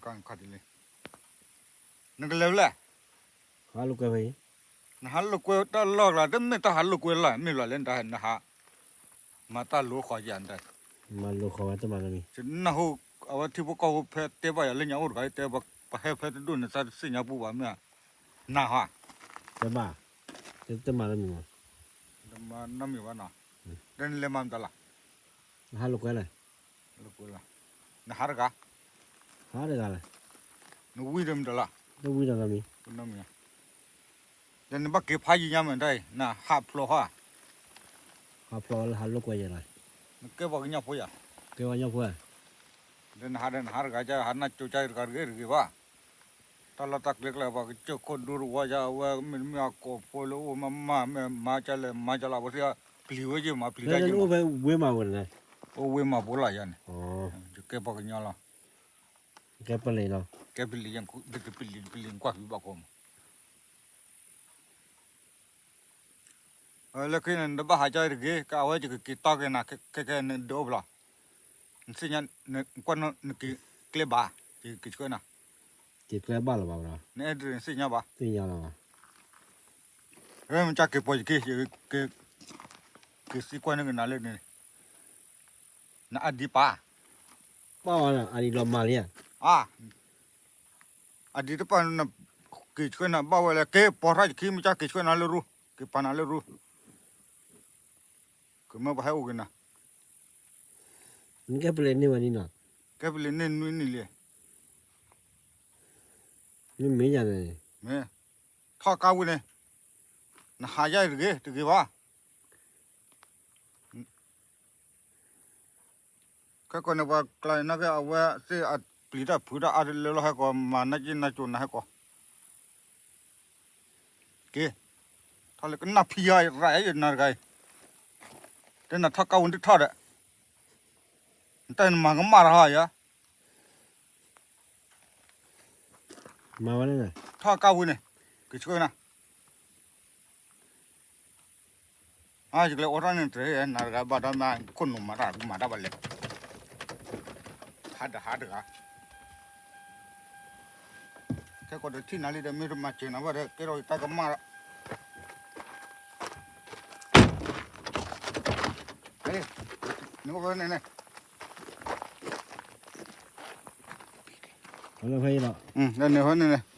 ကီၢ်နခီၣ်တလံ, နကလဲၤဖဲလဲၣ်, ဟးလိာ်ကွဲဖဲအံၤ, နဟးလိာ်ကွဲတၢ်လီၢ်ကျါ တမ့ၢ်တၢ်ဟးလိာ်ကွဲလီၤ မ့ၢ်လီၤလဲၣ် နဟး မၤတၢ်လိၤဃီယၤနတၢ်, မၤလိၤဃီဝဲတမၤနီတမံၤ, နၢ်ဟူ အဝဲထံဖိကီၢ်ဖိဖဲတဲဘၣ်ယၤလၢညါအိၣ်တဂၤ တဲပှၤဟဲဖဲတဒိၣ်န့ၣ် သးတသ့ၣ်ညါပူၤဘၣ်မ့ၢ်, နၢ်ဟူဧါ, တဲဘၣ်, တမၤနီတမံၤမး, တမၤနီတမံၤဘၣ်နီၤ, ဒီးနလဲၤမၤမတၤလီၤ, နဟးလိာ်ကွဲလဲၣ်, နဟးတဂၤ, ဟးတဂၤလဲၣ်, နဝံၤဒီးမတၤလီၤ, တဝံၤဒီးနီတမံၤ ဒီးနဘၣ်က့ၤဖးယံာ်ညါမ့ၢ်တၢ်အံၤ နဟးဖျိးဟီဧါ, ဟးဖျိးလၢဟးလိာ်ကွဲယဲလီၤ, နကဲပှၤကညီဖိယၤ, ကဲပှၤကညီဖိဧါ, ဒီးနဟးဒီးနဟးတဂၤ ကဟးနၢ်ကၠိကၢ်တဂၤတဂ့ၤတဂ့ၤဘၣ်, တၢ်လီၢ်တၢ်ကျဲကျၢၤ ပှၤကစၢၢ်ခိၣ်ဒိတဝီယၤ အဝဲမ့တမ့ၢ်အကိာ်ဖိလၢအိၣ်မးမး မ့ၢ်မၤကလဲၣ်မၤကလီၤ ပှၤသ့ၣ်ပျံၤဝဲယဲၢ်မး ပျံၤတၢ်ယဲၢ်မး, အိၣ်ဝ့ၢ်မၤပူၤလီၤယၤန့ၣ်, ယကဲပှၤကညီလီၤ, ကဲပလံၤလီၤ, ကဲပလံၤ ပလံၤ ပလံၤကွၢ်ဖံးဘၣ်ခိၣ်မး လၢခံန့ၣ် နတဘၣ်ဟးကၠီတဂ့ၤ ကအဝဲယကက့ၤတီက့ၤနၤ ခဲခဲနဒုးအိၣ်ဖျီ, နသ့ၣ်ညါ, ကွၢ်နက့ၤကျဲဘၣ်, ယက့ၤဆှၢနၤ, က့ၤကျဲဘၣ်လၢၤဘၣ်ဒီး, နအဲၣ်ဒိးနသ့ၣ်ညါဘၣ်, သ့ၣ်ညါလီၤဘၣ်, မ့ၢ်ကက့ၤပိာ်ယက့ၤ, က့ၤသံကွၢ်န့ၢ်က့ၤနၤလၢန့ၣ်, နအဒံပာ်, ပာ်ဝဲလီၤ အဒံလီၤမၤလံဧါ, အဒံတပာ်နက့ၤဆှၢနၤဘၣ်ဝဲလၢ က့ၤပိာ်ထီၣ်ယခံ မ့ၢ်ကက့ၤဆှၢနၤလၢရူ, က့ၤပာ်နၤလၢရူ, ကမၢပှၤဟဲအိၣ်က့ၤနၤ, နကဲပလံၤန့ၢ်ဝဲဒ်နီၤ, ကဲပလံၤန့ၢ်နွံနံၣ်လံ, မ့ၢ်မ့ၢ်ယၤန့ၣ်, မ့ၢ်, ထီၣ်ကါဝံၤန့ၣ်, နဟးယါတဂ့ၤ တဂ့ၤဘၣ် ခဲကီးန့ၣ် ပှၤကျါန့ၣ်က့ အဝဲသ့ၣ်အပျံၤတၢ်ဖုးတၢ်အါတလၢလီၤဟဲကီး မၤနၢ်က့နၢ်ကၠိနၤဟဲကီး, က့, ထီၣ်လၢကနၢ်ဖံယၤရၤယနၤတဂၤအံၤ, တဲနၤထီၣ်ကါဝံၤတထီၣ်ဒီး, နတၢ်နမၤကမၣ်တဟီယၤ မၤဝဲန့ၣ်, ထီၣ်ကါဝံၤန့ၣ်, ကဆှၢနၤ, ယကလဲၤအိးထီၣ်န့ၣ်တြဲၤ နၤတဂၤဘၣ်ဒီးမ့ၢ်ခိၣ်နူာ်မၤတၢ် မၤတၢ်ဘၣ်လဲၣ်, ဟးတဟးတဂၤ, ခဲကီးဒီးထံၣ်နၤလံဒီး မ့ၢ်တမၤစၢၤနၤဘၣ်ဒီး ကဲထီၣ်ယတၢ်ကမၣ်လီၤ, နအိၣ်ဖဲန့ၣ်န့ၣ်, ဖဲန့ၣ်န့ၣ်